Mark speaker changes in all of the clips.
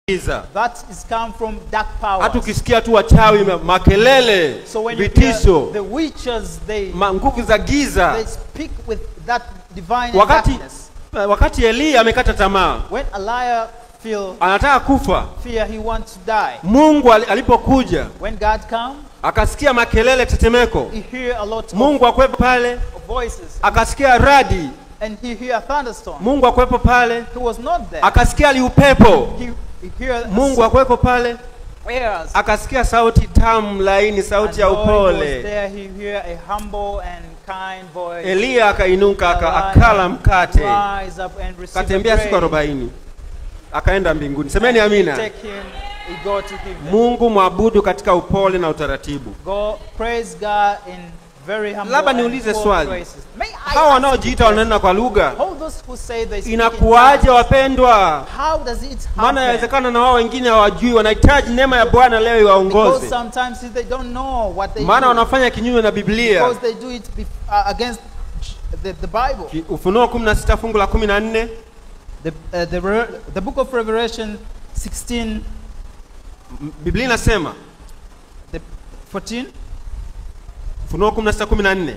Speaker 1: Giza.
Speaker 2: That is come from dark
Speaker 1: Hata
Speaker 2: powers.
Speaker 1: ukisikia tu wachawi, makelele,
Speaker 2: So when you hear
Speaker 1: vitisho,
Speaker 2: the witches, they
Speaker 1: nguvu za giza.
Speaker 2: they speak with that divine and
Speaker 1: Wakati
Speaker 2: darkness.
Speaker 1: wakati Eliya amekata tamaa,
Speaker 2: When a liar feel
Speaker 1: anataka kufa,
Speaker 2: fear, he wants to die.
Speaker 1: Mungu alipokuja
Speaker 2: When God come,
Speaker 1: akasikia makelele, tetemeko.
Speaker 2: he hear a lot of
Speaker 1: Mungu akwepo pale,
Speaker 2: voices,
Speaker 1: akasikia radi,
Speaker 2: and he hear a thunderstorm.
Speaker 1: Mungu akwepo pale,
Speaker 2: He was not there.
Speaker 1: akasikia liupepo,
Speaker 2: He hear
Speaker 1: Mungu akwepo pale,
Speaker 2: airs.
Speaker 1: akasikia sauti tamu laini, sauti
Speaker 2: And
Speaker 1: ya
Speaker 2: though he was
Speaker 1: upole.
Speaker 2: there, he hear a humble and kind voice.
Speaker 1: Eliya akainuka
Speaker 2: Elijah
Speaker 1: akala mkate,
Speaker 2: rise up and receive
Speaker 1: akatembea siku
Speaker 2: bread.
Speaker 1: 40 akaenda mbinguni. Semeni amina.
Speaker 2: Take him, he go to heaven.
Speaker 1: Mungu mwabudu katika upole na utaratibu.
Speaker 2: Go praise God in very humble
Speaker 1: Labda
Speaker 2: and
Speaker 1: niulize
Speaker 2: poor
Speaker 1: swali.
Speaker 2: praises. May I
Speaker 1: Hawa
Speaker 2: ask
Speaker 1: wanaojiita
Speaker 2: you
Speaker 1: wananena kwa lugha,
Speaker 2: all those who say they speak in
Speaker 1: inakuwaje
Speaker 2: tongues,
Speaker 1: wapendwa?
Speaker 2: how does it
Speaker 1: Maana
Speaker 2: happen?
Speaker 1: yawezekana na wao wengine hawajui, wanahitaji neema ya Bwana leo
Speaker 2: Because
Speaker 1: iwaongoze,
Speaker 2: sometimes they don't know what they
Speaker 1: maana
Speaker 2: do.
Speaker 1: wanafanya kinyume na Biblia.
Speaker 2: Because they do it against the Bible.
Speaker 1: Ufunuo 16 fungu la 14,
Speaker 2: The book of Revelation 16,
Speaker 1: Biblia inasema
Speaker 2: the 14.
Speaker 1: Ufunuo 16:14,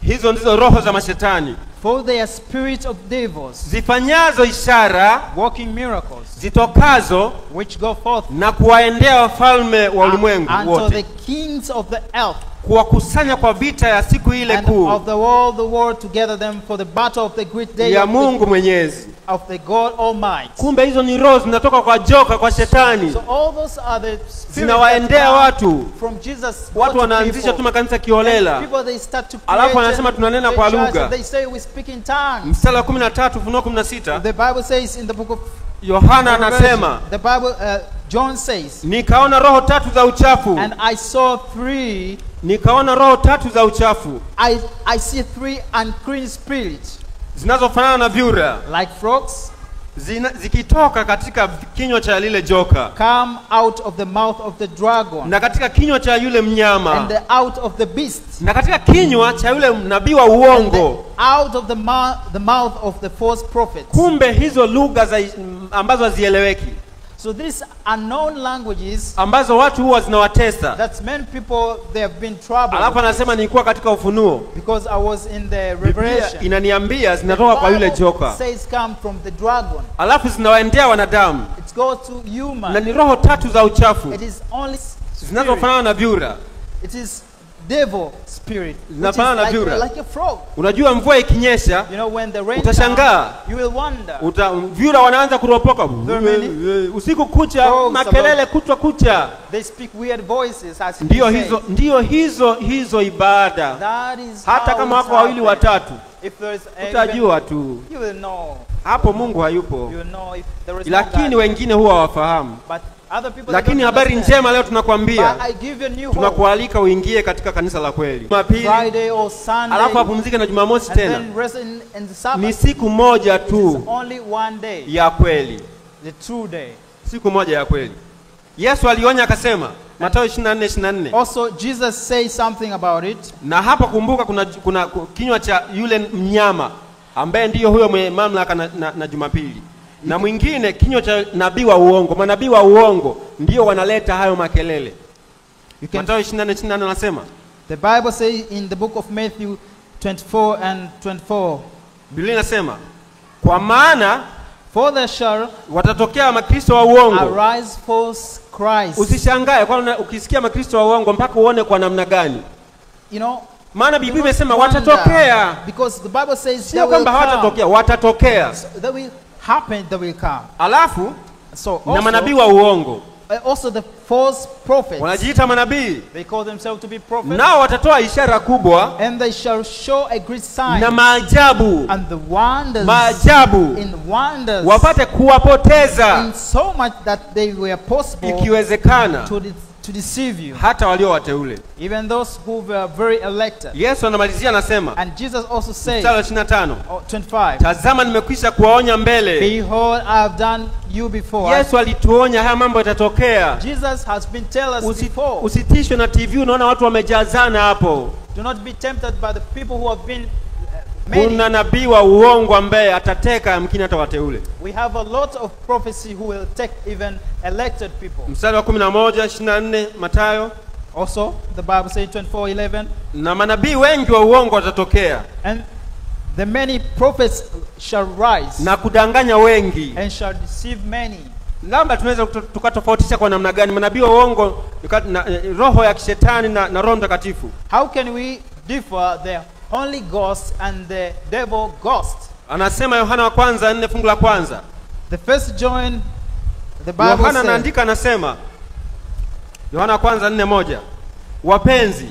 Speaker 1: hizo ndizo roho za mashetani
Speaker 2: For they are spirit of devils,
Speaker 1: zifanyazo ishara,
Speaker 2: working miracles,
Speaker 1: zitokazo
Speaker 2: which go forth
Speaker 1: na kuwaendea wafalme wa ulimwengu
Speaker 2: unto
Speaker 1: wote,
Speaker 2: the kings of the earth
Speaker 1: kuwakusanya kwa vita ya siku ile
Speaker 2: and
Speaker 1: kuu
Speaker 2: of the world, the world to gather them for the battle of the great day
Speaker 1: ya Mungu Mwenyezi.
Speaker 2: of the God Almighty.
Speaker 1: Kumbe hizo ni roho zinatoka kwa joka, kwa shetani,
Speaker 2: So all those are the spirits
Speaker 1: zinawaendea
Speaker 2: that
Speaker 1: watu.
Speaker 2: come from Jesus. Go
Speaker 1: Watu
Speaker 2: to
Speaker 1: wanaanzisha
Speaker 2: people.
Speaker 1: tu makanisa kiholela.
Speaker 2: And people they start to
Speaker 1: Alafu
Speaker 2: create
Speaker 1: wanasema tunanena
Speaker 2: the
Speaker 1: kwa
Speaker 2: church
Speaker 1: lugha.
Speaker 2: and they say we speak in tongues.
Speaker 1: Mstari wa 13 Ufunuo 16,
Speaker 2: The Bible says in the book of
Speaker 1: Yohana anasema,
Speaker 2: the Bible, John says,
Speaker 1: nikaona roho tatu za uchafu,
Speaker 2: and I saw three.
Speaker 1: nikaona roho tatu za uchafu
Speaker 2: I see three unclean spirits
Speaker 1: zinazofanana na vyura
Speaker 2: like frogs
Speaker 1: zikitoka katika kinywa cha lile joka
Speaker 2: come out of the mouth of the dragon
Speaker 1: na katika kinywa cha yule mnyama
Speaker 2: and out of the beast
Speaker 1: na katika kinywa cha yule nabii wa
Speaker 2: and
Speaker 1: uongo.
Speaker 2: out of the mouth of the false prophets.
Speaker 1: Kumbe hizo lugha za ambazo hazieleweki,
Speaker 2: So these unknown languages
Speaker 1: ambazo watu huwa zinawatesa.
Speaker 2: that many people they have been troubled.
Speaker 1: Alafu anasema nilikuwa katika Ufunuo,
Speaker 2: Because I was in the
Speaker 1: Biblia
Speaker 2: Revelation.
Speaker 1: inaniambia zinatoka kwa yule joka,
Speaker 2: Says come from the dragon.
Speaker 1: alafu zinawaendea wanadamu,
Speaker 2: It goes to human.
Speaker 1: na ni roho tatu za uchafu
Speaker 2: It is only spirit.
Speaker 1: zinazofanana na vyura.
Speaker 2: It is devil spirit. Which is
Speaker 1: Zinafanana na vyura.
Speaker 2: like a frog.
Speaker 1: Unajua mvua ikinyesha,
Speaker 2: You know when the rain
Speaker 1: utashangaa.
Speaker 2: comes, you will wonder.
Speaker 1: Vyura wanaanza kuropoka
Speaker 2: There are many
Speaker 1: usiku kucha,
Speaker 2: frogs
Speaker 1: makelele kutwa kucha.
Speaker 2: They speak weird voices as he
Speaker 1: Ndiyo
Speaker 2: says.
Speaker 1: hizo, ndiyo hizo ibada.
Speaker 2: That is
Speaker 1: Hata
Speaker 2: how
Speaker 1: kama
Speaker 2: it
Speaker 1: wako wawili
Speaker 2: happens.
Speaker 1: watatu,
Speaker 2: If there is a,
Speaker 1: utajua tu
Speaker 2: you will know.
Speaker 1: hapo Mungu hayupo,
Speaker 2: You will know if there is no
Speaker 1: lakini
Speaker 2: God.
Speaker 1: wengine huwa hawafahamu.
Speaker 2: But other people they
Speaker 1: Lakini
Speaker 2: don't
Speaker 1: habari
Speaker 2: understand.
Speaker 1: njema leo tunakwambia,
Speaker 2: But I give you new hope.
Speaker 1: tunakualika uingie katika kanisa la kweli Jumapili,
Speaker 2: Friday or Sunday,
Speaker 1: alafu apumzike na Jumamosi
Speaker 2: and
Speaker 1: tena.
Speaker 2: then rest in the Sabbath.
Speaker 1: Ni siku moja tu
Speaker 2: It's only one day,
Speaker 1: ya kweli,
Speaker 2: the true day.
Speaker 1: siku moja ya kweli. Yesu alionya akasema, Mathayo 24:24.
Speaker 2: Also, Jesus says something about it.
Speaker 1: Na hapa kumbuka, kuna kinywa cha yule mnyama ambaye ndiyo huyo mwenye mamlaka na Jumapili, na mwingine kinywa cha nabii wa uongo. Manabii wa uongo ndio wanaleta hayo makelele. Mathayo 24:24 anasema,
Speaker 2: The Bible says in the book of Matthew 24:24.
Speaker 1: Biblia inasema, kwa maana
Speaker 2: for there shall
Speaker 1: watatokea makristo wa uongo.
Speaker 2: arise false Christ.
Speaker 1: Usishangae kwa ukisikia makristo wa uongo mpaka uone kwa namna gani.
Speaker 2: You know,
Speaker 1: maana Biblia imesema watatokea.
Speaker 2: Because the Bible says
Speaker 1: sio kwamba hawatatokea, watatokea.
Speaker 2: So that will happen, that will come.
Speaker 1: Alafu
Speaker 2: so
Speaker 1: na manabii wa uongo.
Speaker 2: Also the false prophets.
Speaker 1: Wanajiita manabii.
Speaker 2: They call themselves to be prophets.
Speaker 1: Nao watatoa ishara kubwa.
Speaker 2: And they shall show a great sign.
Speaker 1: Na maajabu.
Speaker 2: And the wonders.
Speaker 1: Maajabu.
Speaker 2: In wonders.
Speaker 1: Wapate kuwapoteza.
Speaker 2: In so much that they were possible.
Speaker 1: Ikiwezekana.
Speaker 2: To deceive you.
Speaker 1: Hata walio wateule.
Speaker 2: Even those who were very elected.
Speaker 1: Yesu anamalizia anasema.
Speaker 2: And Jesus also says.
Speaker 1: Mstari wa 25.
Speaker 2: 25.
Speaker 1: Tazama nimekwisha kuwaonya mbele.
Speaker 2: Behold, I have done you before.
Speaker 1: Yesu alituonya haya mambo yatatokea.
Speaker 2: Jesus has been telling us before.
Speaker 1: Usitishwe na TV unaona watu wamejazana hapo.
Speaker 2: Do not be tempted by the people who have been many.
Speaker 1: Kuna nabii wa uongo ambaye atateka yamkini hata wateule.
Speaker 2: We have a lot of prophecy who will take even elected people.
Speaker 1: Mstari wa 11, 24 Mathayo.
Speaker 2: Also, the Bible says 24:11.
Speaker 1: Na manabii wengi wa uongo watatokea.
Speaker 2: And the many prophets shall rise.
Speaker 1: Na kudanganya wengi.
Speaker 2: And shall deceive many.
Speaker 1: Labda tunaweza tukatofautisha kwa namna gani manabii wa uongo na roho ya kishetani na Roho Mtakatifu?
Speaker 2: How can we differ the Holy Ghost and the devil ghost?
Speaker 1: Anasema Yohana wa kwanza 4 fungu la kwanza.
Speaker 2: The first John, the Bible
Speaker 1: Yohana
Speaker 2: says,
Speaker 1: anaandika anasema Yohana wa kwanza 4:1, wapenzi,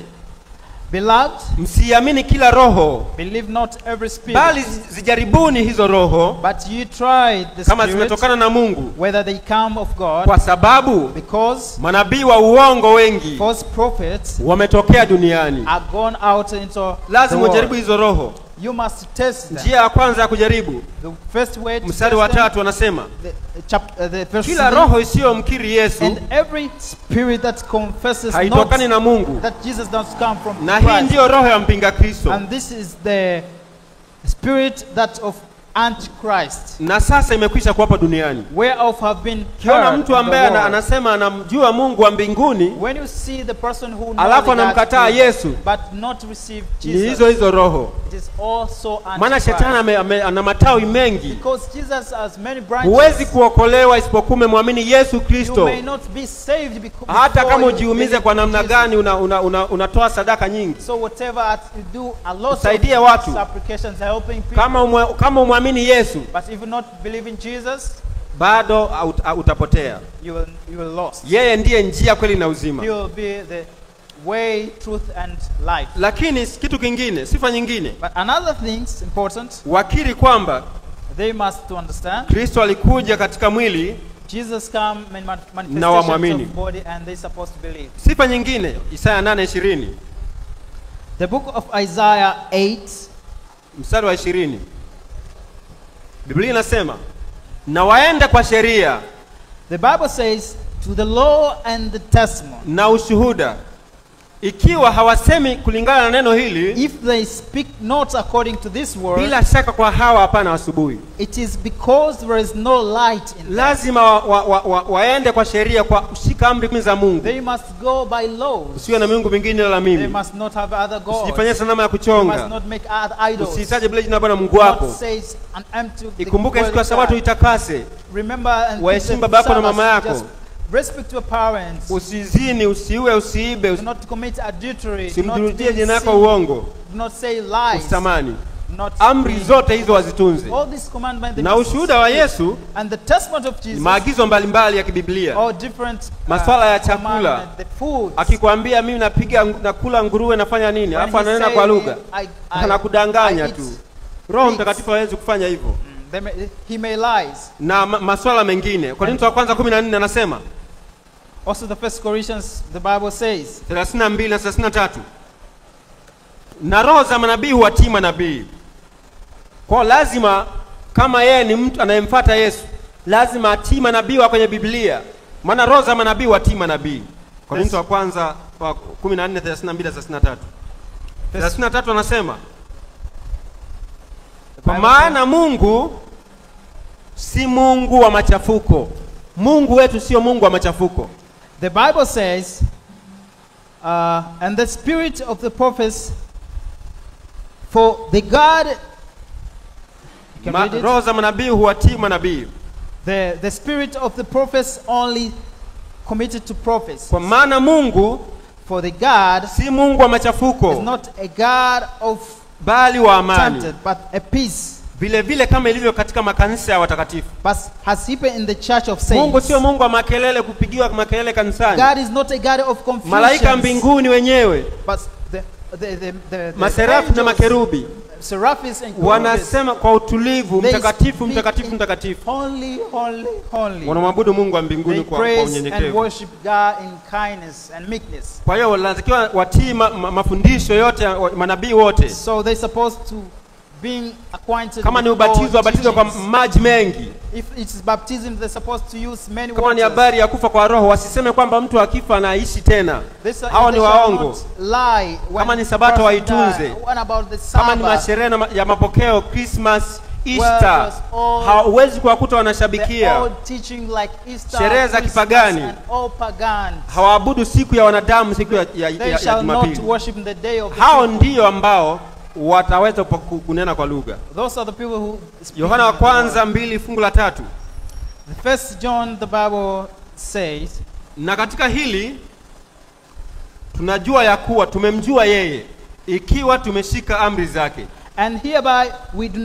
Speaker 2: beloved,
Speaker 1: msiamini kila roho,
Speaker 2: believe not every spirit,
Speaker 1: bali zijaribuni hizo roho,
Speaker 2: but you try the
Speaker 1: kama
Speaker 2: spirit,
Speaker 1: zimetokana na Mungu,
Speaker 2: whether they come of God,
Speaker 1: kwa sababu
Speaker 2: because
Speaker 1: manabii wa uongo wengi
Speaker 2: false prophets
Speaker 1: wametokea duniani.
Speaker 2: are gone out into the
Speaker 1: Lazima ujaribu
Speaker 2: world.
Speaker 1: hizo roho.
Speaker 2: You must test them.
Speaker 1: Njia ya kwanza ya kujaribu,
Speaker 2: The first way to
Speaker 1: mstari wa
Speaker 2: test them,
Speaker 1: 3 anasema
Speaker 2: the first
Speaker 1: kila roho isiyomkiri Yesu
Speaker 2: and every spirit that confesses
Speaker 1: haitokani
Speaker 2: not
Speaker 1: na Mungu,
Speaker 2: that Jesus does come from
Speaker 1: na hii
Speaker 2: Christ.
Speaker 1: ndiyo roho ya mpinga Kristo,
Speaker 2: And this is the spirit that of Antichrist,
Speaker 1: na sasa imekwisha kuwapa duniani.
Speaker 2: whereof have been
Speaker 1: Kiona
Speaker 2: heard
Speaker 1: mtu
Speaker 2: in the
Speaker 1: ambaye
Speaker 2: world.
Speaker 1: anasema anamjua Mungu wa mbinguni,
Speaker 2: When you see the person who knows
Speaker 1: alafu
Speaker 2: the
Speaker 1: anamkataa
Speaker 2: God,
Speaker 1: Yesu,
Speaker 2: but not receive
Speaker 1: ni
Speaker 2: Jesus,
Speaker 1: hizo hizo roho.
Speaker 2: it is also
Speaker 1: Maana shetani
Speaker 2: Antichrist.
Speaker 1: ana matawi mengi.
Speaker 2: Because Jesus has many branches.
Speaker 1: Huwezi kuokolewa isipokuwa umemwamini Yesu
Speaker 2: You
Speaker 1: Kristo.
Speaker 2: may not be saved
Speaker 1: Hata kama
Speaker 2: before you
Speaker 1: ujiumize
Speaker 2: believe
Speaker 1: kwa namna
Speaker 2: Jesus.
Speaker 1: gani, unatoa sadaka nyingi,
Speaker 2: So whatever you do, a lot
Speaker 1: usaidie
Speaker 2: of
Speaker 1: watu.
Speaker 2: supplications helping people.
Speaker 1: Kama umwamini Yesu,
Speaker 2: But if you not believe in Jesus,
Speaker 1: bado utapotea.
Speaker 2: you will lost.
Speaker 1: Yeye ndiye njia, kweli na uzima.
Speaker 2: He will be the way, truth and life.
Speaker 1: Lakini kitu kingine, sifa nyingine,
Speaker 2: But another thing important,
Speaker 1: wakiri kwamba
Speaker 2: they must to understand
Speaker 1: Kristo alikuja katika mwili,
Speaker 2: Jesus come in
Speaker 1: na wamwamini.
Speaker 2: manifestations of body, and they supposed to believe.
Speaker 1: Sifa nyingine, Isaya 8:20.
Speaker 2: The book of Isaiah 8
Speaker 1: mstari wa 20. Biblia inasema, na waende kwa sheria,
Speaker 2: The Bible says, to the law and the testimony.
Speaker 1: na ushuhuda, ikiwa hawasemi kulingana na neno hili,
Speaker 2: if they speak not according to this word,
Speaker 1: bila shaka kwa hawa hapana asubuhi.
Speaker 2: It is because there is no light in them.
Speaker 1: Lazima waende kwa sheria, kwa kushika amri kumi za Mungu.
Speaker 2: They must go by laws.
Speaker 1: Usiwe na miungu mingine ila mimi.
Speaker 2: They must not have other gods.
Speaker 1: Usijifanyie sanamu ya
Speaker 2: They
Speaker 1: kuchonga.
Speaker 2: must not make other idols.
Speaker 1: Usihitaji bila jina la Bwana Mungu wako.
Speaker 2: Not say an empty the
Speaker 1: Ikumbuke
Speaker 2: word
Speaker 1: siku ya
Speaker 2: of
Speaker 1: Sabato
Speaker 2: God.
Speaker 1: itakase.
Speaker 2: Remember and keep the
Speaker 1: Waheshimu baba yako na mama
Speaker 2: Sabbath.
Speaker 1: yako.
Speaker 2: Just respect your parents.
Speaker 1: Usizini, usiue, usiibe,
Speaker 2: Do not commit adultery. Do not
Speaker 1: usimrudie jina yako
Speaker 2: sin.
Speaker 1: uongo.
Speaker 2: Do not say lies.
Speaker 1: Usitamani.
Speaker 2: Not
Speaker 1: Amri
Speaker 2: steal.
Speaker 1: zote hizo wazitunze.
Speaker 2: All these commandments they
Speaker 1: Na
Speaker 2: must
Speaker 1: ushuhuda wa
Speaker 2: keep.
Speaker 1: Yesu
Speaker 2: And the testimony of Jesus,
Speaker 1: maagizo mbalimbali ya kibiblia.
Speaker 2: all different,
Speaker 1: Maswala ya chakula.
Speaker 2: commandment, the foods.
Speaker 1: Akikwambia mimi napiga nakula nguruwe nafanya nini?
Speaker 2: When
Speaker 1: Alafu
Speaker 2: he
Speaker 1: ananena
Speaker 2: say,
Speaker 1: kwa lugha. Anakudanganya
Speaker 2: I eat
Speaker 1: tu. Roho
Speaker 2: pigs.
Speaker 1: Mtakatifu hawezi kufanya hivyo.
Speaker 2: He may lies.
Speaker 1: Na maswala mengine. Korinto wa kwanza 14 anasema.
Speaker 2: Also the first Corinthians, the Bible says.
Speaker 1: 32 na 33. Na roho za manabii huwatii manabii. Kwa lazima kama yeye ni mtu anayemfuata Yesu, lazima atii manabii wa kwenye Biblia. Maana roho za manabii huwatii manabii. Korinto wa kwanza wa 14 32 33. 33 anasema, kwa maana Mungu si Mungu wa machafuko. Mungu wetu sio Mungu wa machafuko.
Speaker 2: The Bible says, and the spirit of the prophets, for the God, you can read it.
Speaker 1: Roho za manabii huwatii manabii.
Speaker 2: The spirit of the prophets only committed to prophets.
Speaker 1: Kwa maana Mungu
Speaker 2: For the God
Speaker 1: si Mungu wa machafuko,
Speaker 2: is not a God of
Speaker 1: bali wa amani.
Speaker 2: tempted, but a peace.
Speaker 1: Vile vile kama ilivyo katika makanisa ya watakatifu.
Speaker 2: But has he been in the church of saints?
Speaker 1: Mungu sio Mungu wa makelele, kupigiwa makelele kanisani.
Speaker 2: God is not a God of confusion.
Speaker 1: Malaika mbinguni wenyewe,
Speaker 2: But the
Speaker 1: maserafi na makerubi,
Speaker 2: seraphis and cherubis,
Speaker 1: wanasema kwa utulivu, mtakatifu, mtakatifu, mtakatifu.
Speaker 2: Holy, holy, holy.
Speaker 1: Wanamwabudu Mungu wa mbinguni kwa unyenyekevu.
Speaker 2: And worship God in kindness and meekness.
Speaker 1: Kwa hiyo wanatakiwa watii mafundisho yote manabii wote.
Speaker 2: So they supposed to Being acquainted
Speaker 1: Kama
Speaker 2: with
Speaker 1: ni ubatizo,
Speaker 2: all
Speaker 1: wabatizwe kwa
Speaker 2: teachings.
Speaker 1: maji mengi.
Speaker 2: If it's baptism, they're supposed to use many
Speaker 1: Kama ni
Speaker 2: waters.
Speaker 1: habari ya kufa kwa roho, wasiseme kwamba mtu akifa anaishi tena. Hawa
Speaker 2: They
Speaker 1: ni
Speaker 2: shall
Speaker 1: waongo.
Speaker 2: not lie when
Speaker 1: Kama ni Sabato
Speaker 2: person
Speaker 1: waitunze.
Speaker 2: die. What about the
Speaker 1: Kama ni
Speaker 2: Sabbath?
Speaker 1: masherehe ya mapokeo, Christmas, Easter,
Speaker 2: was all
Speaker 1: hauwezi kuwakuta
Speaker 2: The
Speaker 1: wanashabikia.
Speaker 2: old teaching like Easter,
Speaker 1: Sherehe za
Speaker 2: Christmas,
Speaker 1: kipagani.
Speaker 2: and all pagans.
Speaker 1: Hawaabudu siku ya wanadamu, siku
Speaker 2: They
Speaker 1: ya
Speaker 2: shall not
Speaker 1: Jumapili.
Speaker 2: worship the day of the
Speaker 1: Hao
Speaker 2: people.
Speaker 1: ndiyo ambao wataweza kunena kwa lugha.
Speaker 2: Those are the people who speak
Speaker 1: Yohana wa
Speaker 2: in the word.
Speaker 1: kwanza 2:3.
Speaker 2: The first John, the Bible says,
Speaker 1: Na katika hili tunajua ya kuwa tumemjua yeye ikiwa tumeshika amri zake.
Speaker 2: And hereby we do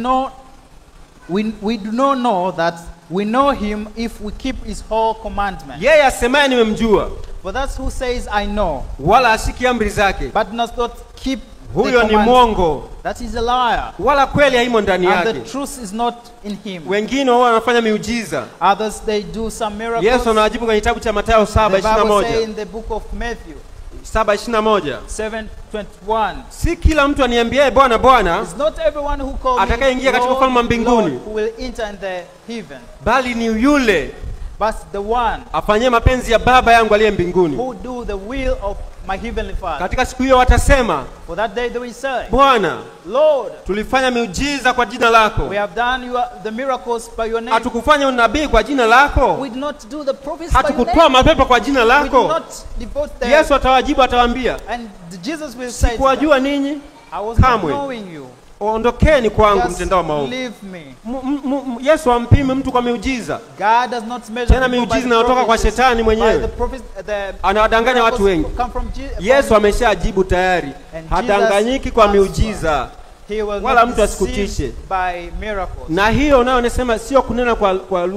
Speaker 2: not know that we know him if we keep his whole commandment.
Speaker 1: Yeye asemaye nimemjua
Speaker 2: For that's who says I know,
Speaker 1: wala ashiki amri zake,
Speaker 2: but does not keep the
Speaker 1: huyo ni
Speaker 2: commandment.
Speaker 1: mwongo,
Speaker 2: That is a liar.
Speaker 1: wala kweli haimo ndani
Speaker 2: And the
Speaker 1: yake.
Speaker 2: truth is not in him.
Speaker 1: Wengine wao wanafanya miujiza.
Speaker 2: Others, they do some miracles.
Speaker 1: Yesu anawajibu kwenye kitabu cha Mathayo
Speaker 2: The Bible says
Speaker 1: 7:21.
Speaker 2: in the book of Matthew
Speaker 1: 7:21.
Speaker 2: 7:21.
Speaker 1: Si kila mtu aniambiaye Bwana Bwana
Speaker 2: It's not everyone who calls me
Speaker 1: atakayeingia katika
Speaker 2: Lord,
Speaker 1: ufalme wa mbinguni,
Speaker 2: Lord, who will enter in the heaven,
Speaker 1: bali ni yule
Speaker 2: but the one
Speaker 1: afanyie mapenzi ya Baba yangu aliye mbinguni.
Speaker 2: who do the will of my heavenly Father.
Speaker 1: Katika siku hiyo watasema,
Speaker 2: For that day they will say,
Speaker 1: Bwana,
Speaker 2: Lord,
Speaker 1: tulifanya miujiza kwa jina lako,
Speaker 2: we have done the miracles by your name.
Speaker 1: hatukufanya unabii kwa jina lako,
Speaker 2: We did not do the prophets by your
Speaker 1: hatukutoa
Speaker 2: name.
Speaker 1: mapepo kwa jina
Speaker 2: We did
Speaker 1: lako.
Speaker 2: not devote them.
Speaker 1: Yesu atawajibu, atawaambia,
Speaker 2: And Jesus will say, to them,
Speaker 1: sikuwajua ninyi,
Speaker 2: I was not
Speaker 1: kamwe.
Speaker 2: knowing you.
Speaker 1: Ondokeni kwangu
Speaker 2: Just
Speaker 1: mtendao maovu.
Speaker 2: leave me.
Speaker 1: Yesu hampimi mtu kwa miujiza.
Speaker 2: God does not measure
Speaker 1: Tena
Speaker 2: people by
Speaker 1: miujiza
Speaker 2: the
Speaker 1: inayotoka kwa
Speaker 2: prophets.
Speaker 1: shetani
Speaker 2: By
Speaker 1: mwenyewe.
Speaker 2: the prophets, the
Speaker 1: Anawadanganya watu
Speaker 2: miracles
Speaker 1: wengi.
Speaker 2: come from
Speaker 1: Yesu ameshajibu tayari.
Speaker 2: And
Speaker 1: Hadanganyiki kwa
Speaker 2: Jesus
Speaker 1: miujiza.
Speaker 2: He will
Speaker 1: Wala
Speaker 2: not
Speaker 1: mtu asikutishe.
Speaker 2: deceive by miracles.
Speaker 1: Na hiyo nayo nasema sio kunena kwa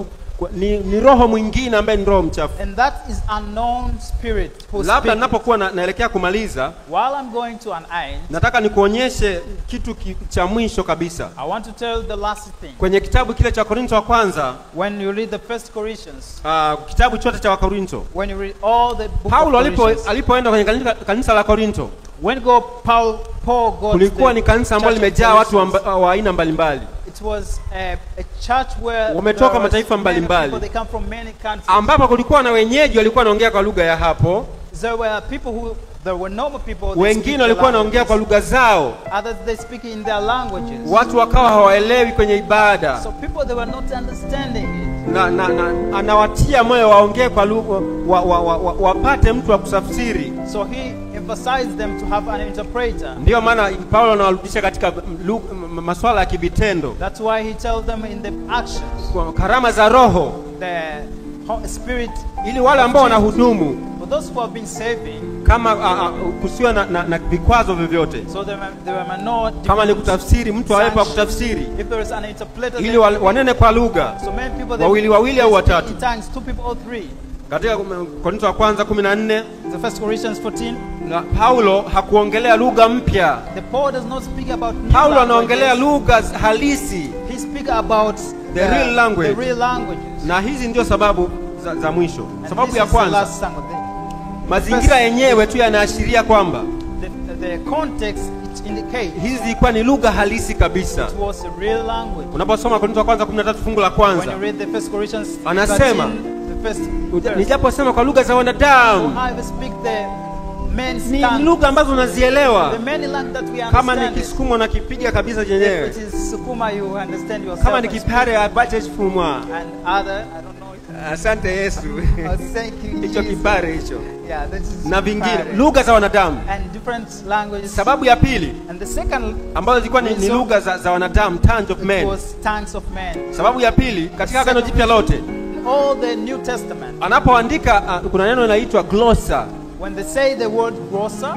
Speaker 1: ni roho mwingine ambaye ni roho mchafu.
Speaker 2: And that is unknown spirit who
Speaker 1: Labda
Speaker 2: speaks.
Speaker 1: ninapokuwa naelekea kumaliza,
Speaker 2: While I'm going to an end,
Speaker 1: nataka nikuonyeshe kitu cha mwisho kabisa.
Speaker 2: I want to tell the last thing.
Speaker 1: Kwenye kitabu kile cha Korinto wa kwanza,
Speaker 2: When you read the first Corinthians,
Speaker 1: kitabu chote cha Wakorinto,
Speaker 2: when you read all the book
Speaker 1: Paulo
Speaker 2: of Corinthians,
Speaker 1: alipoenda kwenye kanisa la Korinto,
Speaker 2: when Paul got
Speaker 1: kulikuwa
Speaker 2: the
Speaker 1: ni kanisa ambalo
Speaker 2: church of
Speaker 1: limejaa watu
Speaker 2: Corinthians,
Speaker 1: wa aina mbalimbali.
Speaker 2: It was a church where
Speaker 1: Wametoka
Speaker 2: there was
Speaker 1: mataifa
Speaker 2: many
Speaker 1: mbalimbali.
Speaker 2: people, they come from many countries.
Speaker 1: Ambapo kulikuwa na wenyeji walikuwa wanaongea kwa lugha ya hapo.
Speaker 2: There were people who, there were normal people, they
Speaker 1: Wengine
Speaker 2: speak
Speaker 1: walikuwa
Speaker 2: the
Speaker 1: wanaongea kwa
Speaker 2: languages.
Speaker 1: lugha zao.
Speaker 2: Others they speak in their languages.
Speaker 1: Watu wakawa hawaelewi kwenye ibada.
Speaker 2: So people they were not understanding it.
Speaker 1: Na anawatia moyo waongee kwa lugha, wapate mtu wa kutafsiri.
Speaker 2: So he emphasized them to have an interpreter.
Speaker 1: Ndio maana Paulo anawarudisha katika masuala ya kivitendo.
Speaker 2: That's why he tells them in the actions.
Speaker 1: Kwa karama za roho,
Speaker 2: The spirit,
Speaker 1: ili wale ambao wanahudumu
Speaker 2: for those who have been serving,
Speaker 1: kama kusiwe na vikwazo vyovyote.
Speaker 2: So there were no
Speaker 1: Kama ni kutafsiri, mtu awepo wa kutafsiri,
Speaker 2: If there is an interpreter,
Speaker 1: ili wanene kwa lugha.
Speaker 2: So many people,
Speaker 1: Wawili wawili au watatu.
Speaker 2: in tongues, 2 people or 3.
Speaker 1: Katika Korinto wa kwanza 14,
Speaker 2: The first Corinthians 14,
Speaker 1: na Paulo hakuongelea lugha mpya.
Speaker 2: The Paul does not speak about new
Speaker 1: Paulo anaongelea
Speaker 2: languages.
Speaker 1: lugha halisi.
Speaker 2: He speak about
Speaker 1: the real language.
Speaker 2: The real languages.
Speaker 1: Na hizi ndio sababu za mwisho.
Speaker 2: And
Speaker 1: Sababu
Speaker 2: this
Speaker 1: ya
Speaker 2: is the
Speaker 1: kwanza,
Speaker 2: last song.
Speaker 1: mazingira yenyewe tu yanaashiria kwamba
Speaker 2: The context it indicates
Speaker 1: hizi zilikuwa ni lugha halisi kabisa.
Speaker 2: It was a real language.
Speaker 1: Unaposoma Korinto wa kwanza 13 fungu la kwanza,
Speaker 2: When you read the first Corinthians
Speaker 1: anasema,
Speaker 2: 13, the first verse,
Speaker 1: nijaposema kwa lugha za wanadamu,
Speaker 2: so I speak the men's
Speaker 1: ni
Speaker 2: tongue.
Speaker 1: lugha ambazo unazielewa.
Speaker 2: The many language that we
Speaker 1: Kama
Speaker 2: understand.
Speaker 1: ni Kisukuma unakipiga kabisa chenyewe.
Speaker 2: If it is Sukuma, you understand yourself.
Speaker 1: Kama ni Kipare abache chifumwa.
Speaker 2: And other, I don't know.
Speaker 1: Asante Yesu.
Speaker 2: Oh, thank you,
Speaker 1: Hicho Kipare hicho.
Speaker 2: Yeah, that is
Speaker 1: Na vingine
Speaker 2: Kipare.
Speaker 1: lugha za wanadamu.
Speaker 2: And different languages.
Speaker 1: Sababu ya pili
Speaker 2: And the second
Speaker 1: ambazo zilikuwa ni lugha za wanadamu, tongues of men.
Speaker 2: Was tongues of men.
Speaker 1: Sababu ya pili katika Agano Jipya lote,
Speaker 2: all the New Testament.
Speaker 1: Anapoandika kuna neno linaloitwa glossa.
Speaker 2: When they say the word glossa,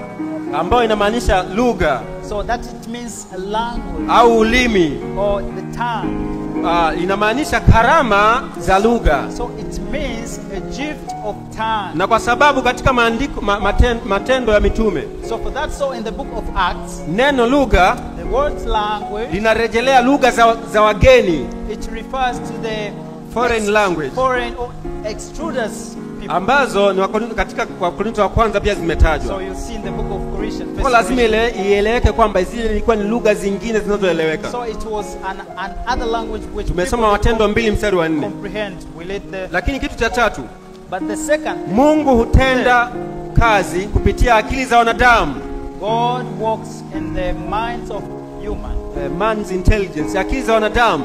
Speaker 1: ambayo inamaanisha lugha,
Speaker 2: so that it means a language,
Speaker 1: au ulimi,
Speaker 2: or the tongue.
Speaker 1: Inamaanisha karama za lugha.
Speaker 2: So it means a gift of tongue.
Speaker 1: Na kwa sababu katika maandiko, matendo ya mitume,
Speaker 2: so for that, so in the book of Acts,
Speaker 1: neno lugha
Speaker 2: the word language
Speaker 1: linarejelea lugha za wageni.
Speaker 2: It refers to the
Speaker 1: foreign language.
Speaker 2: Foreign or extruders people.
Speaker 1: Ambazo ni katika Wakorintho wa kwanza pia zimetajwa.
Speaker 2: So you see in the book of Corinthians.
Speaker 1: Kwa lazima ieleweke kwamba zile ilikuwa ni lugha zingine zinazoeleweka.
Speaker 2: So it was an other language which
Speaker 1: tumesoma Matendo 2 mstari wa 4.
Speaker 2: Comprehend. We let the,
Speaker 1: lakini kitu cha tatu,
Speaker 2: but the second,
Speaker 1: Mungu hutenda kazi kupitia akili za wanadamu.
Speaker 2: God works in the minds of human.
Speaker 1: Man's intelligence, akili za wanadamu.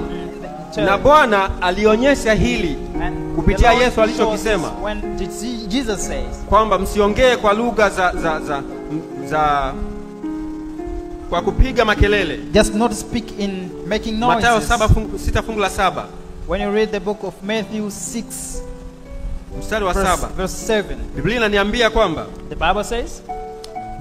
Speaker 1: Na Bwana alionyesha hili kupitia Yesu alichokisema kwamba msiongee kwa lugha za kwa kupiga makelele.
Speaker 2: Just not speak in making noises.
Speaker 1: Mathayo 6 fungu la 7.
Speaker 2: When you read the book of Matthew 6
Speaker 1: mstari wa 7,
Speaker 2: verse 7.
Speaker 1: Biblia inaniambia kwamba
Speaker 2: the Bible says,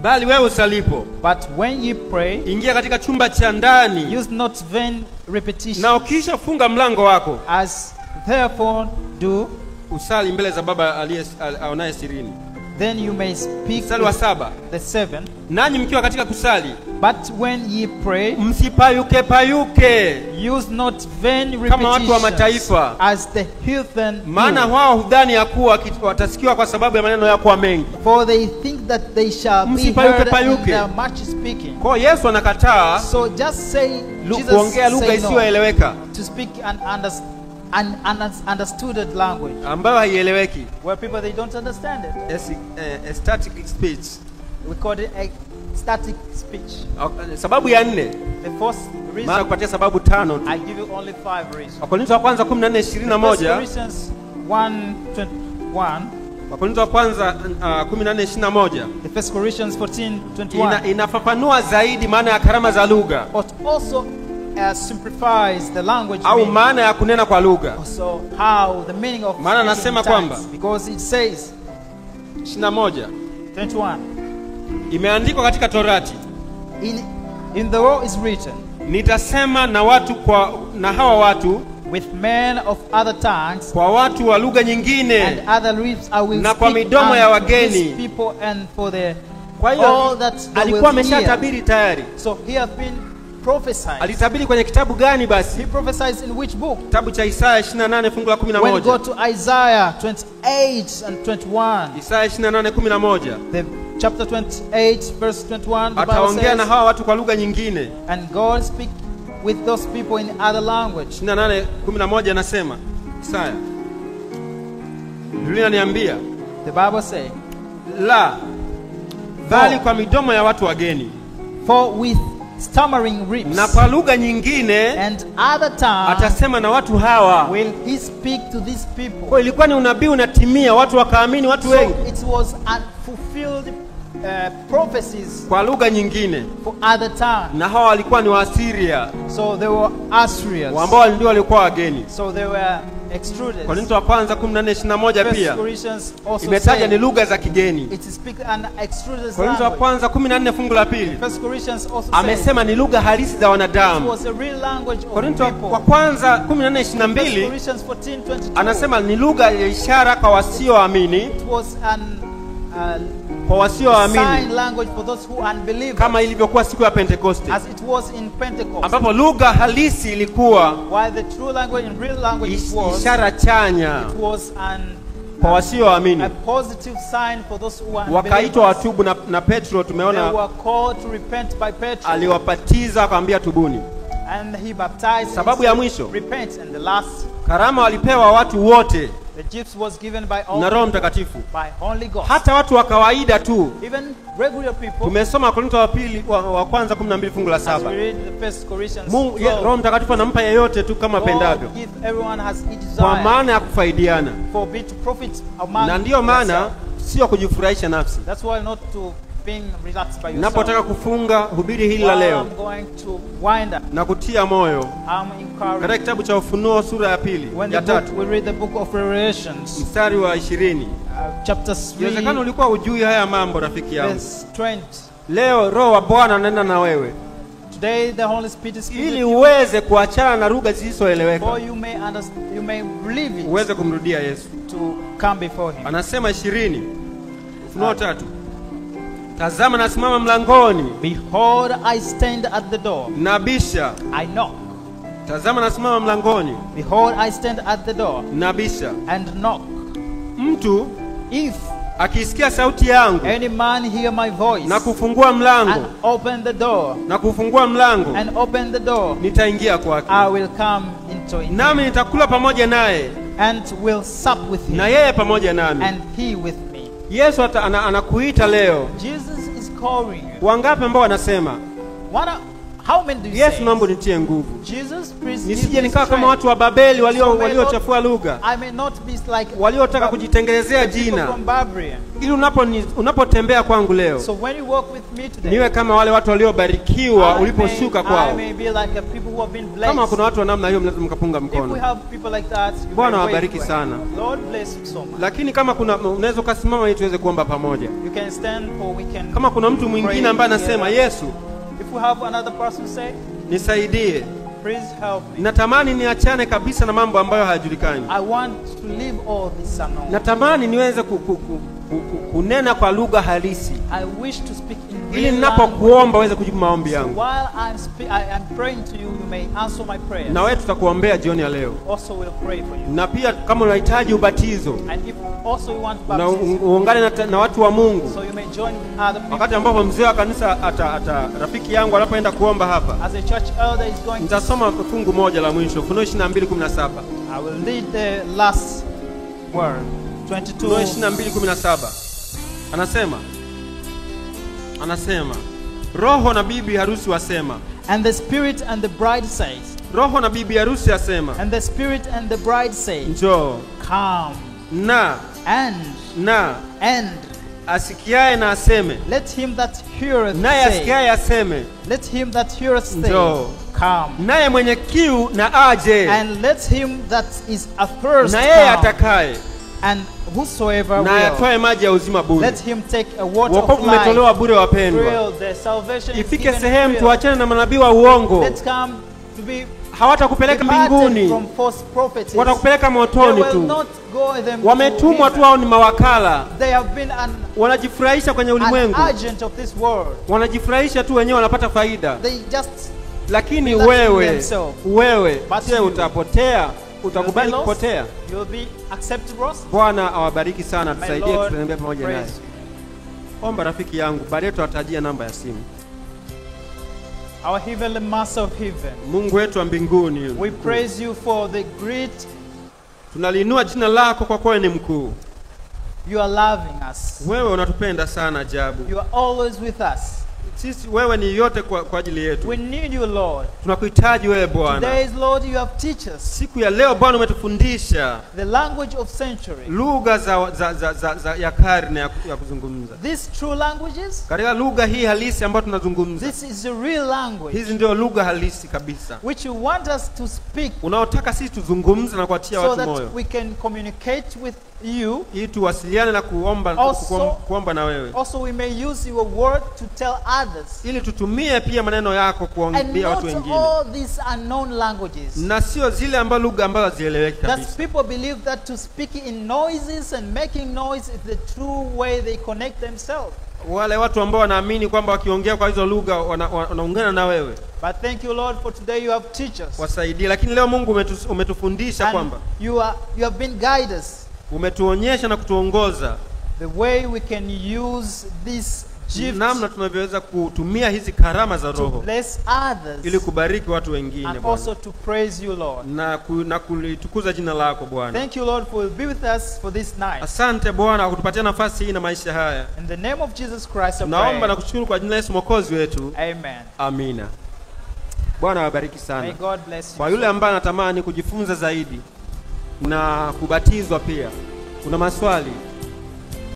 Speaker 1: bali wewe usalipo,
Speaker 2: but when you pray,
Speaker 1: ingia katika chumba cha ndani,
Speaker 2: use not vain repetition,
Speaker 1: na ukishafunga mlango wako,
Speaker 2: as therefore do,
Speaker 1: usali mbele za Baba aliye aonaye sirini.
Speaker 2: Then you may speak.
Speaker 1: Mstari wa 7.
Speaker 2: The 7.
Speaker 1: Nanyi mkiwa katika kusali,
Speaker 2: but when ye pray,
Speaker 1: msipayuke payuke,
Speaker 2: use not vain repetitions,
Speaker 1: kama watu wa mataifa,
Speaker 2: as the heathen,
Speaker 1: maana wao hudhani ya kuwa watasikiwa kwa sababu ya maneno yao kuwa mengi.
Speaker 2: For they think that they shall be heard in their much speaking.
Speaker 1: Kwa Yesu anakataa.
Speaker 2: So just say,
Speaker 1: kuongea lugha isiyoeleweka,
Speaker 2: to speak an understood language,
Speaker 1: ambayo haieleweki,
Speaker 2: where people they don't understand it.
Speaker 1: A static speech.
Speaker 2: We call it a static speech.
Speaker 1: Sababu ya 4.
Speaker 2: The first reason.
Speaker 1: Maana kupatia sababu 5 tu.
Speaker 2: I give you only 5 reasons.
Speaker 1: Wakorintho wa kwanza 14:21.
Speaker 2: Corinthians 1:21.
Speaker 1: Wakorintho wa kwanza 14:21.
Speaker 2: The First Corinthians 14:21.
Speaker 1: Inafafanua zaidi maana ya karama za lugha.
Speaker 2: But also simplifies the language
Speaker 1: au maana ya kunena kwa lugha.
Speaker 2: Also how the meaning of
Speaker 1: maana nasema kwamba
Speaker 2: because it says
Speaker 1: 21
Speaker 2: 21
Speaker 1: imeandikwa katika Torati,
Speaker 2: in the law is written,
Speaker 1: nitasema na watu kwa na hawa watu,
Speaker 2: with men of other tongues,
Speaker 1: kwa watu wa lugha nyingine,
Speaker 2: and other lips I will
Speaker 1: na kwa
Speaker 2: speak
Speaker 1: midomo ya wageni
Speaker 2: these people and for the
Speaker 1: Kwa hiyo alikuwa ameshatabiri tayari.
Speaker 2: So he have been prophesied.
Speaker 1: Alitabiri kwenye kitabu gani basi?
Speaker 2: He prophesied in which book?
Speaker 1: Kitabu cha Isaya 28 fungu la 11.
Speaker 2: When we go to Isaiah 28 and 21.
Speaker 1: Isaya 28:11.
Speaker 2: The chapter 28 verse 21, the Bible
Speaker 1: ataongea na
Speaker 2: says,
Speaker 1: hawa watu kwa lugha nyingine.
Speaker 2: And God speak with those people in other language.
Speaker 1: 28:11 anasema Isaya. Biblia inaniambia,
Speaker 2: the Bible say,
Speaker 1: la bali kwa midomo ya watu wageni,
Speaker 2: for with stammering lips,
Speaker 1: na kwa lugha nyingine,
Speaker 2: and other tongues,
Speaker 1: atasema na watu hawa,
Speaker 2: will he speak to these people.
Speaker 1: Kwa ilikuwa ni unabii unatimia, watu wakaamini, watu wengi.
Speaker 2: So it was unfulfilled prophecies
Speaker 1: kwa lugha nyingine,
Speaker 2: for other tongues.
Speaker 1: Na hawa walikuwa ni Waasiria.
Speaker 2: So they were Assyrians,
Speaker 1: ambao ndio walikuwa wageni.
Speaker 2: So they were extruded.
Speaker 1: Korinto wa kwanza 14:21 pia imetaja ni lugha za kigeni.
Speaker 2: It speak an extruded
Speaker 1: Korinto wa
Speaker 2: language.
Speaker 1: kwanza 14 fungu la pili
Speaker 2: First Corinthians also
Speaker 1: amesema ni lugha halisi za wanadamu.
Speaker 2: It was a real language of
Speaker 1: Korinto
Speaker 2: people.
Speaker 1: wa kwanza 14:22
Speaker 2: Corinthians 14:22
Speaker 1: anasema ni lugha ya ishara kwa wasioamini.
Speaker 2: It was an
Speaker 1: kwa wasioamini,
Speaker 2: sign language for those who unbelievers,
Speaker 1: kama ilivyokuwa siku ya Pentekoste,
Speaker 2: as it was in Pentecost,
Speaker 1: ambapo lugha halisi ilikuwa,
Speaker 2: while the true language and real language was
Speaker 1: ishara chanya,
Speaker 2: it was an
Speaker 1: kwa wasioamini,
Speaker 2: a positive sign for those who are
Speaker 1: wakaitwa watubu na Petro tumeona
Speaker 2: they were called to repent by Petro,
Speaker 1: aliwabatiza akamwambia tubuni,
Speaker 2: and he baptized.
Speaker 1: Sababu ya mwisho,
Speaker 2: repent. And the last,
Speaker 1: karama walipewa watu wote,
Speaker 2: the gifts was given by all,
Speaker 1: na Roho Mtakatifu,
Speaker 2: by Holy Ghost,
Speaker 1: hata watu wa kawaida tu,
Speaker 2: even regular people.
Speaker 1: Tumesoma Korinto wa pili wa kwanza 12 fungu la 7.
Speaker 2: As we read the First Corinthians
Speaker 1: Mungu
Speaker 2: 12,
Speaker 1: Roho Mtakatifu anampa yeyote tu kama apendavyo,
Speaker 2: give everyone has he desire,
Speaker 1: kwa maana ya kufaidiana,
Speaker 2: for be to profit among,
Speaker 1: na ndiyo maana sio kujifurahisha nafsi.
Speaker 2: That's why not to being relaxed by yourself.
Speaker 1: Napotaka kufunga hubiri hili la leo,
Speaker 2: I'm going to wind up,
Speaker 1: na kutia moyo,
Speaker 2: I'm encouraged.
Speaker 1: Katika kitabu cha Ufunuo sura ya pili ya tatu,
Speaker 2: we read the book of Revelations,
Speaker 1: mstari wa 20,
Speaker 2: chapter 3.
Speaker 1: Inawezekana ulikuwa hujui haya mambo rafiki yangu.
Speaker 2: Verse 20.
Speaker 1: Leo Roho wa Bwana ananena na wewe.
Speaker 2: Today the Holy Spirit is
Speaker 1: ili uweze kuachana na lugha zisizoeleweka.
Speaker 2: For you may understand, you may believe it.
Speaker 1: Uweze kumrudia Yesu.
Speaker 2: To come before him.
Speaker 1: Anasema 20. Ufunuo 3. Tazama nasimama mlangoni.
Speaker 2: Behold, I stand at the door.
Speaker 1: Nabisha.
Speaker 2: I knock.
Speaker 1: Tazama nasimama mlangoni.
Speaker 2: Behold, I stand at the door.
Speaker 1: Nabisha.
Speaker 2: And knock.
Speaker 1: Mtu
Speaker 2: If
Speaker 1: akisikia sauti yangu
Speaker 2: any man hear my voice
Speaker 1: na kufungua mlango
Speaker 2: and open the door
Speaker 1: na kufungua mlango,
Speaker 2: and open the door,
Speaker 1: nitaingia kwake,
Speaker 2: I will come into him
Speaker 1: nami nitakula pamoja naye
Speaker 2: and will sup with him
Speaker 1: na yeye pamoja nami.
Speaker 2: and he with me.
Speaker 1: Yesu anakuita leo.
Speaker 2: Jesus is calling you.
Speaker 1: Wangapi ambao wanasema
Speaker 2: How many do you
Speaker 1: Yesu,
Speaker 2: say?
Speaker 1: naomba unitie nguvu,
Speaker 2: Jesus, please give
Speaker 1: nisije
Speaker 2: me
Speaker 1: nikawa kama
Speaker 2: strength.
Speaker 1: watu wa Babeli waliochafua lugha,
Speaker 2: I may not be like
Speaker 1: waliotaka kujitengenezea
Speaker 2: the people
Speaker 1: jina,
Speaker 2: from Barbarian.
Speaker 1: ili unapotembea kwangu leo
Speaker 2: So when you walk with me today,
Speaker 1: niwe kama wale watu waliobarikiwa uliposhuka
Speaker 2: I
Speaker 1: kwao.
Speaker 2: may be like the people who have been blessed.
Speaker 1: Kama kuna watu wa namna hiyo, mnaweza mkapunga
Speaker 2: If we
Speaker 1: mkono.
Speaker 2: have people like that, you
Speaker 1: Bwana
Speaker 2: may wave
Speaker 1: awabariki
Speaker 2: to
Speaker 1: sana.
Speaker 2: Lord bless you so much.
Speaker 1: Lakini kama kuna, unaweza ukasimama ili tuweze kuomba pamoja.
Speaker 2: You can stand or we can
Speaker 1: Kama kuna mtu mwingine ambaye anasema Yesu,
Speaker 2: If we have another person say,
Speaker 1: nisaidie,
Speaker 2: please help me.
Speaker 1: natamani niachane kabisa na mambo ambayo hayajulikani,
Speaker 2: I want to leave all this unknown.
Speaker 1: natamani niweze kunena kwa lugha halisi,
Speaker 2: I wish to speak in
Speaker 1: ili
Speaker 2: real
Speaker 1: ninapokuomba uweze kujibu maombi
Speaker 2: language.
Speaker 1: yangu.
Speaker 2: So while I am praying to you, you may answer my prayers.
Speaker 1: Na wewe tutakuombea jioni ya leo.
Speaker 2: Also will pray for you.
Speaker 1: Na pia kama unahitaji ubatizo
Speaker 2: And if also you want
Speaker 1: na
Speaker 2: baptism,
Speaker 1: uungane na watu wa Mungu,
Speaker 2: so you may join other people.
Speaker 1: wakati ambapo mzee wa kanisa rafiki yangu anapoenda kuomba hapa,
Speaker 2: As a church elder is going to,
Speaker 1: nitasoma fungu moja la mwisho, Ufunuo 22:17.
Speaker 2: I will read the last word.
Speaker 1: Ufunuo
Speaker 2: 22.
Speaker 1: 22:17. Anasema Roho na bibi harusi wasema.
Speaker 2: And the spirit and the bride says.
Speaker 1: Roho na bibi harusi asema.
Speaker 2: And the spirit and the bride say.
Speaker 1: Njoo.
Speaker 2: Come.
Speaker 1: Na
Speaker 2: and
Speaker 1: na
Speaker 2: and
Speaker 1: asikiaye na aseme.
Speaker 2: Let him that heareth
Speaker 1: naye
Speaker 2: say.
Speaker 1: asikiaye aseme.
Speaker 2: Let him that heareth say.
Speaker 1: Njoo.
Speaker 2: Come.
Speaker 1: Naye mwenye kiu na aje.
Speaker 2: And let him that is athirst
Speaker 1: na yeye
Speaker 2: come.
Speaker 1: atakaye.
Speaker 2: And whosoever
Speaker 1: na
Speaker 2: will,
Speaker 1: atoe maji ya uzima bure.
Speaker 2: let him take a water of
Speaker 1: Wokovu umetolewa
Speaker 2: life.
Speaker 1: bure wapendwa.
Speaker 2: The salvation is
Speaker 1: Ifike
Speaker 2: given
Speaker 1: sehemu
Speaker 2: free.
Speaker 1: tuachane na manabii wa uongo.
Speaker 2: Let's come to be
Speaker 1: Hawatakupeleka mbinguni,
Speaker 2: from false prophets.
Speaker 1: watakupeleka motoni
Speaker 2: They will
Speaker 1: tu.
Speaker 2: not go them
Speaker 1: Wametumwa tu, hao ni mawakala.
Speaker 2: They have been
Speaker 1: Wanajifurahisha kwenye
Speaker 2: an
Speaker 1: ulimwengu,
Speaker 2: agent of this world.
Speaker 1: wanajifurahisha tu wenyewe, wanapata faida.
Speaker 2: They just
Speaker 1: Lakini
Speaker 2: relax
Speaker 1: wewe je,
Speaker 2: you,
Speaker 1: utapotea? Utakubali kupotea?
Speaker 2: You'll be accepted, Ross.
Speaker 1: Bwana awabariki sana, tusaidie tutembee pamoja naye. Omba rafiki yangu, baadaye tutatajia namba ya simu.
Speaker 2: Our heavenly Master of heaven,
Speaker 1: Mungu wetu wa mbinguni,
Speaker 2: we praise you for the great.
Speaker 1: Tunaliinua jina lako kwa kuwa ni mkuu.
Speaker 2: You are loving us.
Speaker 1: Wewe unatupenda sana ajabu.
Speaker 2: You are always with us.
Speaker 1: Sisi wewe ni yote kwa ajili yetu.
Speaker 2: We need you, Lord.
Speaker 1: Tunakuhitaji wewe Bwana.
Speaker 2: Today, Lord, you have teach us.
Speaker 1: Siku ya leo Bwana umetufundisha
Speaker 2: the language of century.
Speaker 1: Lugha za ya karne ya kuzungumza.
Speaker 2: These true languages.
Speaker 1: Katika lugha hii halisi ambayo tunazungumza.
Speaker 2: This is the real language.
Speaker 1: Hizi ndio lugha halisi kabisa.
Speaker 2: Which you want us to speak.
Speaker 1: Unaotaka sisi tuzungumze na kuatia watu moyo.
Speaker 2: So that we can communicate with you.
Speaker 1: Ili tuwasiliane na kuomba na wewe.
Speaker 2: Also we may use your word to tell others.
Speaker 1: Ili tutumie pia maneno yako kuambia watu wengine.
Speaker 2: And not all these unknown languages.
Speaker 1: Na sio zile ambazo lugha ambazo hazieleweki kabisa.
Speaker 2: That people believe that to speak in noises and making noise is the true way they connect themselves.
Speaker 1: Wale watu ambao wanaamini kwamba wakiongea kwa hizo lugha wanaungana na wewe.
Speaker 2: But thank you, Lord, for today you have teach us.
Speaker 1: Wasaidie. Lakini leo Mungu umetufundisha kwamba
Speaker 2: you have been guide us.
Speaker 1: Umetuonyesha na kutuongoza
Speaker 2: the way we can use this gift,
Speaker 1: namna tunavyoweza kutumia hizi karama za Roho
Speaker 2: to bless others,
Speaker 1: ili kubariki watu wengine
Speaker 2: and
Speaker 1: Bwana,
Speaker 2: also to praise you, Lord,
Speaker 1: na kulitukuza jina lako Bwana.
Speaker 2: Thank you, Lord, for be with us for this night.
Speaker 1: Asante Bwana kwa kutupatia nafasi hii na maisha haya.
Speaker 2: In the name of Jesus Christ, I pray.
Speaker 1: Naomba na kushukuru kwa jina la Yesu Mwokozi wetu.
Speaker 2: Amen.
Speaker 1: Amina. Bwana awabariki sana.
Speaker 2: May God bless you.
Speaker 1: Kwa yule ambaye anatamani kujifunza zaidi na kubatizwa pia, kuna maswali.